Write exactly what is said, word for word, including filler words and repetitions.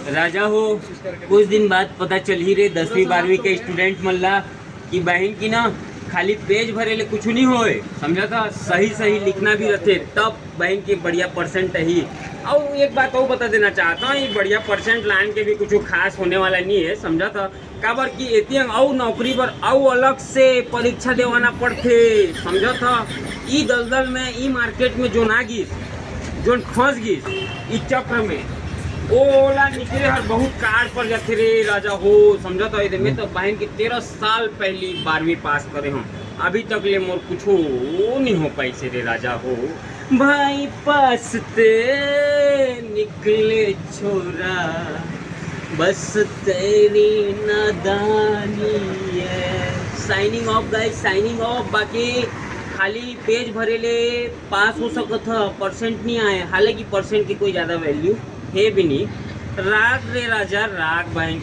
राजा हो, कुछ दिन बाद पता चलही रे दसवीं बारहवीं के स्टूडेंट मन ला कि बहिन की ना खाली पेज भरे ले कुछ नहीं होए, समझा था? सही सही लिखना भी रहते, तब बहिन की बढ़िया परसेंट ही। और एक बात और बता देना चाहता हूँ, ये बढ़िया परसेंट लान के भी कुछ खास होने वाला नहीं है, समझा था? काबर कि एती अउ नौकरी बर अउ अलग से परीक्षा देवाना पड़थे, समझा था? ई दलदल में, ई मार्केट में जोन आ गिस, जोन फंस गिस ई चक्र में, ओला निकले हर बहुत कार पर जाथे रे राजा हो, समझा था? एदे में तो बहिन के तेरह साल पहली बारहवीं पास करे हूँ, अभी तक ले मोर कुछ नहीं हो पाइसे रे राजा हो। भाई पास ते निकले छोरा, बस तेरी नादानी है। साइनिंग ऑफ गाइस, साइनिंग ऑफ। बाकी खाली पेज भरे ले पास हो सकत ह, परसेंट नहीं आए, हालांकि परसेंट की कोई ज़्यादा वैल्यू है भी नहीं। राग रे राजा, राग बहिन।